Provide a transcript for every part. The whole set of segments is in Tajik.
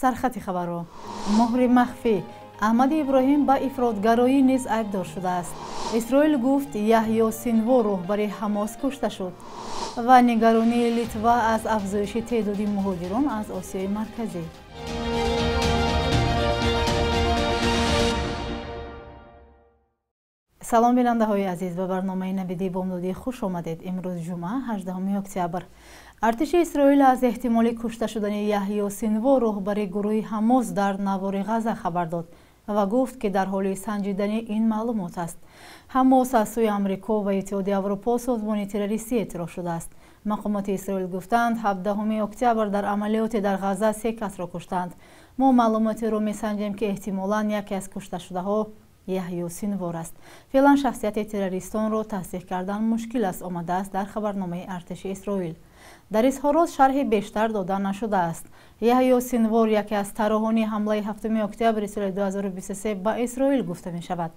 Сархати хабарҳо. Муҳри махфӣ. Аҳмади Иброҳим ба ифротгароӣ низ айбдор шудааст. Исроил гуфт Яҳё Синвор роҳбари Ҳамос кушта шуд. Ва нигаронии Литва аз афзоиши теъдоди муҳоҷирон аз Осиёи Марказӣ. Салом бинандаҳои азиз, ба барномаи навиди бомдодӣ хуш омадед. Имрӯз ҷумъа, 18 октябр. Артиши Исроил аз эҳтимоли кушта шудани Яҳё Синвор, роҳбари гурӯҳи Ҳамос дар навори Ғаза хабар дод ва гуфт, ки дар ҳоли санҷидани ин маълумот аст. Ҳамос аз сӯи Амрико ва Иттиҳоди Аврупо созмони террористӣ эътироф шудааст. Мақомоти Исроил гуфтанд, 17 октябр дар амалиёте дар Ғаза се касро куштанд. Мо маълумотеро месанҷем, ки эҳтимолан яке аз кушташудаҳо Яҳё Синвор аст. Феълан шахсияти террористонро тасдиқ кардан мушкил аст, омадааст дар хабарномаи артиши Исроил. Дар изҳорот шарҳи бештар дода нашудааст. Яҳё Синвор яке аз тарроҳони ҳамлаи 7 октябри соли 2023 ба Исроил гуфта мешавад.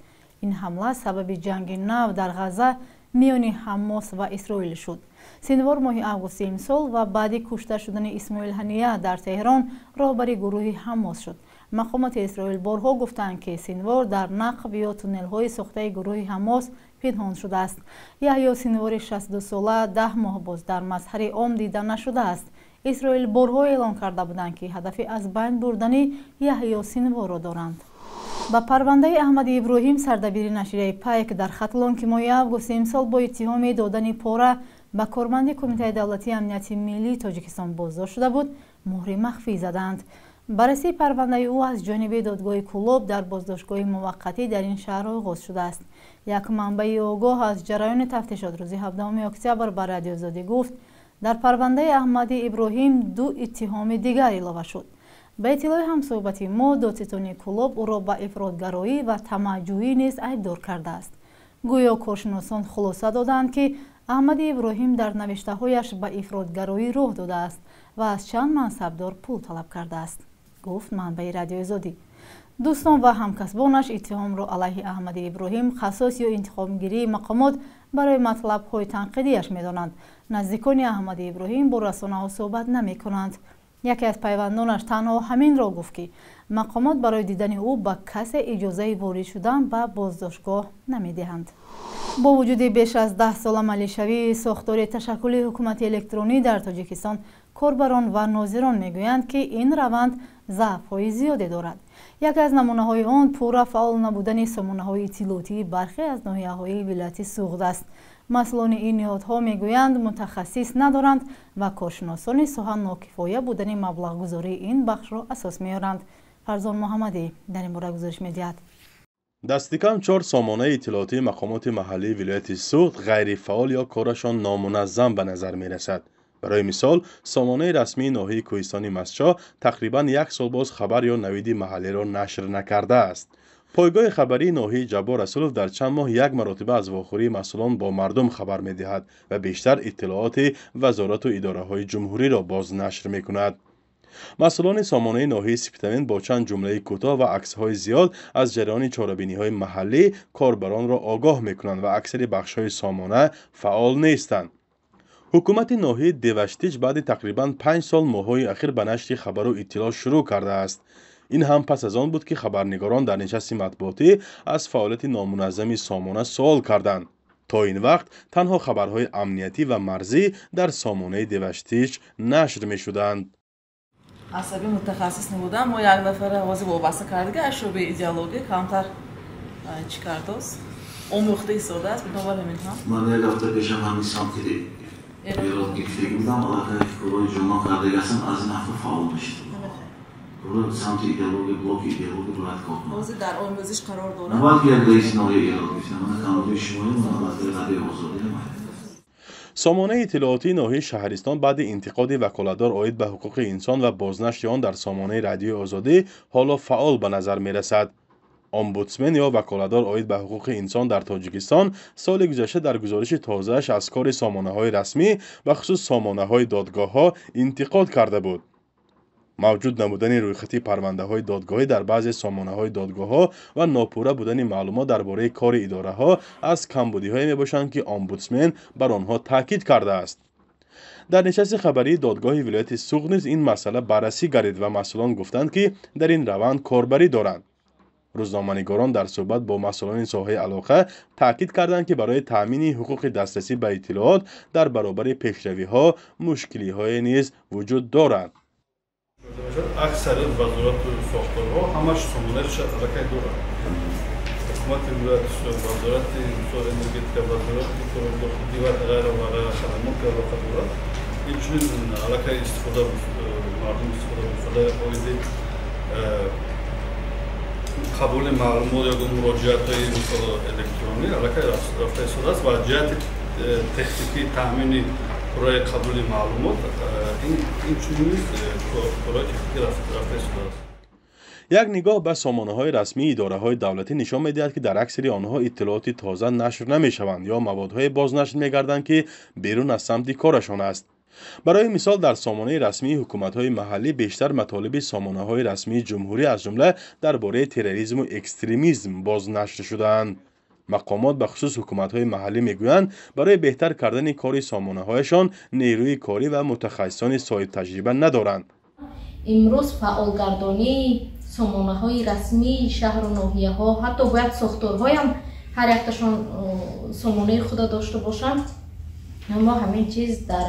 Ин ҳамла сабаби ҷанги нав дар Ғаза миёни Ҳамос ва Исроил шуд. Синвор моҳи августи имсол ва баъди кушта шудани Исмоил Ҳания дар Теҳрон роҳбари гурӯҳи Ҳамос шуд. Мақомоти Исроил борҳо гуфтанд, ки Синвор дар нақб ё туннелҳои сохтаи гурӯҳи Ҳамос пинҳон шудааст. Яҳё Синвори 62сола 10 моҳ боз дар мазҳари ом дида нашудааст. Исроил борҳо эълон карда буданд, ки ҳадафи аз байн бурдани Яҳё Синворро доранд. Ба парвандаи Аҳмади Иброҳим, сардабири нашрияи Пайк дар Хатлон, ки моҳи августи имсол бо иттиҳоми додани пора ба корманди Кумитаи давлатии амнияти миллии Тоҷикистон боздошт шуда буд, муҳри махфӣ заданд. Баррасии парвандаи ӯ аз ҷониби додгоҳи Кӯлоб дар боздоштгоҳи муваққатӣ дар ин шаҳр оғоз шудааст. Як манбаи огоҳ аз ҷараёни тафтишот рӯзи 17 октябр ба Радиои Озодӣ гуфт, дар парвандаи Аҳмади Иброҳим ду иттиҳоми дигар илова шуд. Ба иттилои ҳамсӯҳбати мо, додситони Кӯлоб ӯро ба ифротгароӣ ва тамаъҷӯӣ низ айбдор кардааст. Гӯё коршиносон хулоса доданд, ки Аҳмади Иброҳим дар навиштаҳояш ба ифротгароӣ роҳ додааст ва аз чанд мансабдор пул талаб кардааст, гуфт манбаи Радиои Озодӣ. Дӯстон ва ҳамкасбонаш иттиҳомро алайҳи Аҳмади Иброҳим қасос ё интиқомгирии мақомот барои матлабҳои танқидияш медонанд. Наздикони Аҳмади Иброҳим бо расонаҳо суҳбат намекунанд. Яке аз пайвандонаш танҳо ҳаминро гуфт, ки мақомот барои дидани ӯ ба касе иҷозаи ворид шудан ба боздоштгоҳ намедиҳанд. Бо вуҷуди беш аз 10 сол амалишавии сохтори ташаккули ҳукумати электронӣ дар Тоҷикистон, корбарон ва нозирон мегӯянд, ки ин раванд заъфҳои зиёде дорад. Яке аз намунаҳои он пурра фаъол набудани сомонаҳои иттилоотии бархе аз ноҳияҳои вилояти Суғд аст. Масъулони ин ниҳодҳо мегӯянд, мутахассис надоранд ва коршиносони соҳа нокифоя будани маблағгузории ин бахшро асос меоранд. Фарзон Муҳаммадӣ дар ин бора гузориш медиҳад. Дастикам 4 сомонаи иттилоотии мақомоти маҳаллии вилояти Суғд ғайрифаъол ё корашон номуназзам ба назар мерасад. Барои мисол, сомонаи расмии ноҳияи Кӯҳистони Мастчоҳ тақрибан як сол боз хабар ё навиди маҳаллиро нашр накардааст. Пойгоҳи хабарии ноҳияи Ҷаббор Расулов дар чанд моҳ як маротиба аз вохӯрии масъулон бо мардум хабар медиҳад ва бештар иттилооти вазорату идораҳои ҷумҳуриро боз нашр мекунад. Масъулони сомонаи ноҳияи Спитамен бо чанд ҷумлаи кӯтоҳ ва аксҳои зиёд аз ҷараёни чорабиниҳои маҳаллӣ корбаронро огоҳ мекунанд ва аксари бахшҳои сомона фаъол нестанд. Ҳукумати ноҳияи Деваштич баъди тақрибан 5 сол моҳҳои ахир ба нашри хабару иттилоъ шурӯъ кардааст. Ин ҳам пас аз он буд, ки хабарнигорон дар нишасти матбуотӣ аз фаъолияти номуназзами сомона суол карданд. То ин вақт танҳо хабарҳои амниятӣ ва марзӣ дар сомонаи Деваштич нашр мешуданд. Асаби мутахассис набудам, мо як нафара ҳозир вобаста кардига аз шӯъбаи идеология камтар чӣ кардост, омӯхта истодааст, бинобар ҳамин ҳам ман як ҳафта пешам ҳамин самти эрод гирифтагӣ будам, аллакай корҳои ҷонон кардагиастам, аз ин ҳафта фаъол мешид. Корҳои самти идеология, блоки идеология бояд кор кунад. Ҳозир дар омӯзиш қарор дорад. Набояд ки як раиси ноҳия эрод гирифтам, ман камбудии шумоӣ, ман аллакай Радиои Озодӣ. Сомонаи иттилоотии ноҳияи Шаҳристон баъди интиқоди ваколатдор оид ба ҳуқуқи инсон ва бознашри он дар сомонаи Радиои Озодӣ ҳоло фаъол ба назар мерасад. Омбудсмен ё ваколатдор оид ба ҳуқуқи инсон дар Тоҷикистон соли гузашта дар гузориши тозааш аз кори сомонаҳои расмӣ, бахусус сомонаҳои додгоҳҳо интиқод карда буд. Мавҷуд набудани рӯйхати парвандаҳои додгоҳӣ дар баъзе сомонаҳои додгоҳҳо ва нопурра будани маълумот дар бораи кори идораҳо аз камбудиҳое мебошанд, ки омбудсмен бар онҳо таъкид кардааст. Дар нишасти хабарии додгоҳи вилояти Суғд низ ин масъала баррасӣ гардид ва масъулон гуфтанд, ки дар ин раванд корбарӣ доранд. Рӯзноманигорон дар суҳбат бо масъулони соҳаи алоқа таъкид карданд, ки барои таъмини ҳуқуқи дастрасӣ ба иттилоот дар баробари пешравиҳо мушкилиҳое низ вуҷуд доранд. Аксарият вазорату сохторҳо ҳамаш сомонаи аллакай доранд. Ҳукумати вилояти Суғд, вазорати энергетика, вазорати корҳои дохилӣ ва ғайра ва ғайра хадамот ки алоқа дорад. Инчунин аллакай истифода мардум истифода бурда оиди қабули маълумот ё муроҷиатҳои мисол электронӣ аллакай рафта истодааст ва ҷиҳати техникии таъмини пурраи қабули маълумот инчунин низ корҳои техникӣ рафта истодааст. Як нигоҳ ба сомонаҳои расмии идораҳои давлатӣ нишон медиҳад, ки дар аксари онҳо иттилооти тоза нашр намешаванд ё маводҳое бознашр мегарданд, ки берун аз самти корашон аст. Барои мисол, дар сомонаи расмии ҳукуматҳои маҳаллӣ бештар матолиби сомонаҳои расмии ҷумҳурӣ, аз ҷумла дар бораи терроризму экстремизм бознашр шудаанд. Мақомот, ба хусус ҳукуматҳои маҳаллӣ, мегӯянд, барои беҳтар кардани кори сомонаҳояшон нерӯи корӣ ва мутахассисони соҳибтаҷриба надоранд. Имрӯз фаъолгардонии сомонаҳои расмии шаҳру ноҳияҳо, ҳатто бояд сохторҳоям ҳар якташон сомонаи худа дошта бошанд. Аммо ҳамин чиз дар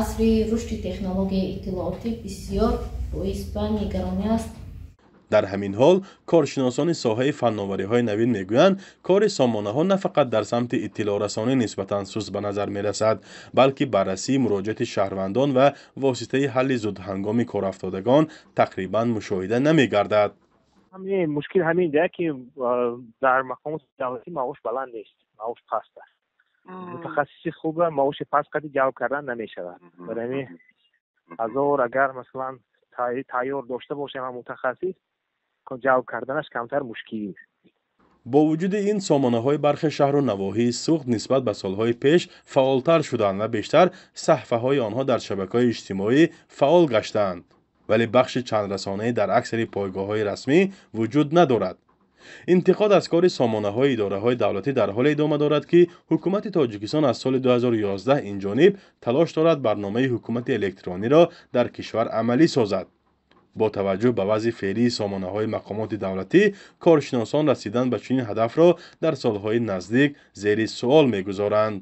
асри рушди технологияи иттилоотӣ бисёр боис ба нигаронӣ аст. Дар ҳамин ҳол коршиносони соҳаи фанновариҳои навин мегӯянд, кори сомонаҳо на фақат дар самти иттилоърасонӣ нисбатан суст ба назар мерасад, балки баррасии муроҷиати шаҳрвандон ва воситаи ҳалли зудҳангоми корафтодагон тақрибан мушоҳида намегардад. Мушкил ҳамин да, ки дар мақомоти давлатӣ маош баланд нест, маош паст аст. Мутахассиси хубра маоши паст қади ҷалб кардан намешавад. Барои ҳамин ҳазор агар масалан тайёр дошта бошем ҳам мутахассис, ҷалб карданаш камтар мушкил. Бо вуҷуди ин, сомонаҳои бархе шаҳру навоҳии Суғд нисбат ба солҳои пеш фаъолтар шуданд ва бештар саҳфаҳои онҳо дар шабакаҳои иҷтимоӣ фаъол гаштаанд. Вале бахши чандрасонаӣ дар аксари пойгоҳҳои расмӣ вуҷуд надорад. Интиқод аз кори сомонаҳои идораҳои давлатӣ дар ҳоле идома дорад, ки ҳукумати Тоҷикистон аз соли 2011 инҷониб талош дорад барномаи ҳукумати электрониро дар кишвар амалӣ созад. Бо таваҷҷӯҳ ба вазъи феълии сомонаҳои мақомоти давлатӣ, коршиносон расидан ба чунин ҳадафро дар солҳои наздик зери суол мегузоранд.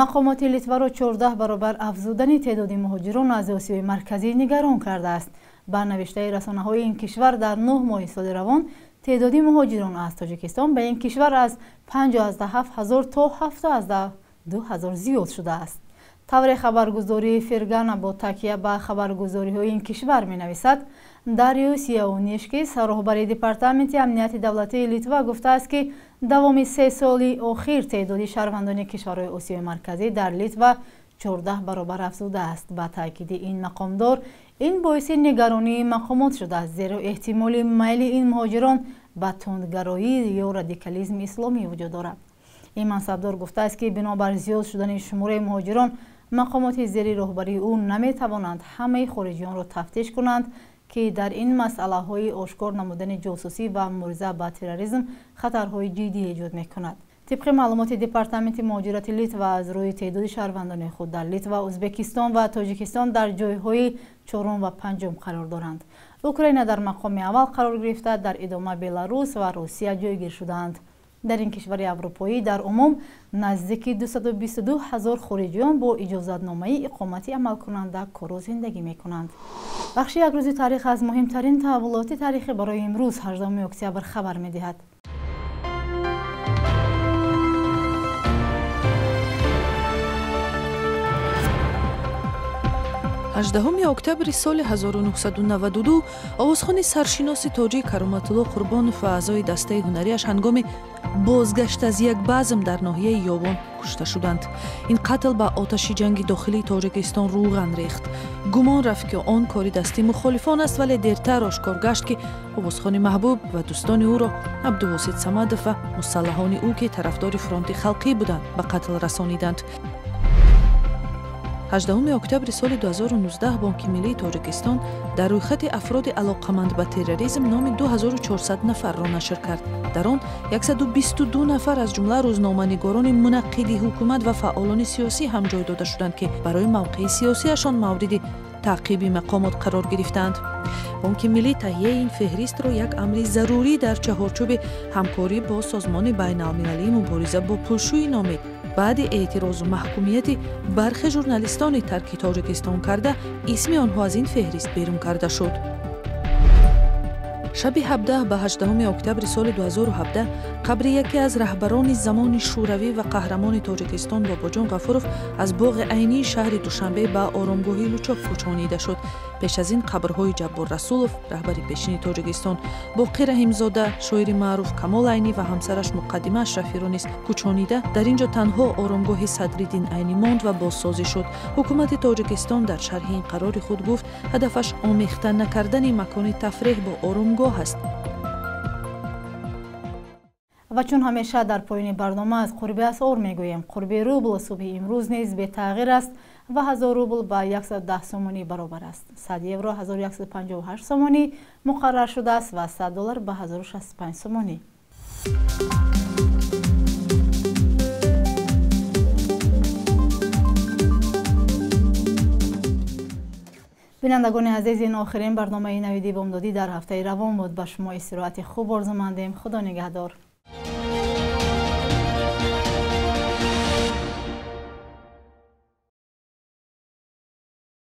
Мақомоти Литваро 14 баробар афзудани теъдоди муҳоҷирон аз Осиёи Марказӣ нигарон кардааст. Ба навиштаи расонаҳои ин кишвар, дар 9 моҳи соли равон теъдоди муҳоҷирон аз Тоҷикистон ба ин кишвар аз 57 ҳазор то 72 ҳазор зиёд шудааст. Тавре хабаргузории Фергана бо такя ба хабаргузориҳои ин кишвар менависад, Дариус Яунишкис, роҳбари департаменти амнияти давлатии Литва, гуфтааст, ки давоми 3 соли охир теъдоди шаҳрвандони кишварҳои Осиёи Марказӣ дар Литва 14 баробар афзудааст. Ба таъкиди ин мақомдор, ин боиси нигаронии мақомот шудааст, зеро эҳтимоли майли ин муҳоҷирон ба тундгароӣ ё радикализми исломӣ вуҷуд дорад. Ин мансабдор гуфтааст, ки бинобар зиёд шудани шумораи муҳоҷирон мақомоти зери роҳбарии ӯ наметавонанд ҳамаи хориҷиёнро тафтиш кунанд, ки дар ин масъалаҳои ошкор намудани ҷосусӣ ва мубориза ба терроризм хатарҳои ҷиддӣ эҷод мекунад. Тибқи маълумоти департаменти муҳоҷирати Литва, аз рӯи теъдоди шаҳрвандони худ дар Литва, Ӯзбекистон ва Тоҷикистон дар ҷойҳои чорум ва панҷум қарор доранд. Украина дар мақоми аввал қарор гирифта, дар идома Беларус ва Русия ҷойгир шудаанд. Дар ин кишвари аврупоӣ дар умум наздики 222 ҳазор хориҷиён бо иҷозатномаи иқомати амалкунанда кору зиндагӣ мекунанд. Бахши як рӯзи таърих аз муҳимтарин таҳаввулоти таърихӣ барои имрӯз 18 октябр хабар медиҳад. 18 октябри соли 1992 овозхони саршиноси тоҷик Кароматулло Қурбонов ва аъзои дастаи ҳунарияш ҳангоми бозгашт аз як базм дар ноҳияи Ёвон кушта шуданд. Ин қатл ба оташи ҷанги дохилии Тоҷикистон рӯған рехт. Гумон рафт, ки он кори дасти мухолифон аст, вале дертар ошкор гашт, ки овозхони маҳбуб ва дӯстони ӯро Абдувосит Самадов ва мусаллаҳони ӯ, ки тарафдори фронти халқӣ буданд, ба қатл расониданд. 18 октябри соли 2019 Бонки миллии Тоҷикистон дар рӯйхати афроди алоқаманд ба терроризм номи 2400 нафарро нашр кард. Дар он 122 нафар, аз ҷумла рӯзноманигорони мунаққиди ҳукумат ва фаъолони сиёсӣ ҳам ҷой дода шуданд, ки барои мавқеи сиёсиашон мавриди таъқиби мақомот қарор гирифтаанд. Бонки миллӣ таҳияи ин феҳристро як амри зарурӣ дар чаҳорчӯби ҳамкорӣ бо Созмони байналмилалии мубориза бо пулшӯӣ номид. Баъди эътирозу маҳкумияти бархе журналистони тарки Тоҷикистон карда, исми онҳо аз ин феҳрист берун карда шуд. Шаби 17 ба 18 октябри соли 2017 қабри яке аз раҳбарони замони Шӯравӣ ва қаҳрамони Тоҷикистон Бобоҷон Ғафуров аз боғи Айнии шаҳри Душанбе ба оромгоҳи Лучоб кӯчонида шуд. Пеш аз ин қабрҳои Ҷаббор Расулов, раҳбари пешини Тоҷикистон, Боқир Раҳимзода, шоири маъруф Камол Айнӣ ва ҳамсараш Муқаддима Ашрафиро низ кӯчонида, дар ин ҷо танҳо оромгоҳи Садриддин Айнӣ монд ва бозсозӣ шуд. Ҳукумати Тоҷикистон дар шарҳи ин қарори худ гуфт, ҳадафаш омехта накардани макони тафреҳ бо оромгоҳ аст. Ва чун ҳамеша дар поёни барнома аз қурби асъор мегӯем. Қурби рубл субҳи имрӯз низ бетағйир аст ва 1000 рубл ба 110 сомонӣ баробар аст. 100 евро 1158 сомонӣ муқаррар шудааст ва 100 доллар ба 1065 сомонӣ. Бинандагони азиз, ин охирин барномаи Навиди бомдодӣ дар ҳафтаи равон буд. Ба шумо истироҳати хуб орзумандем. Худо нигаҳдор.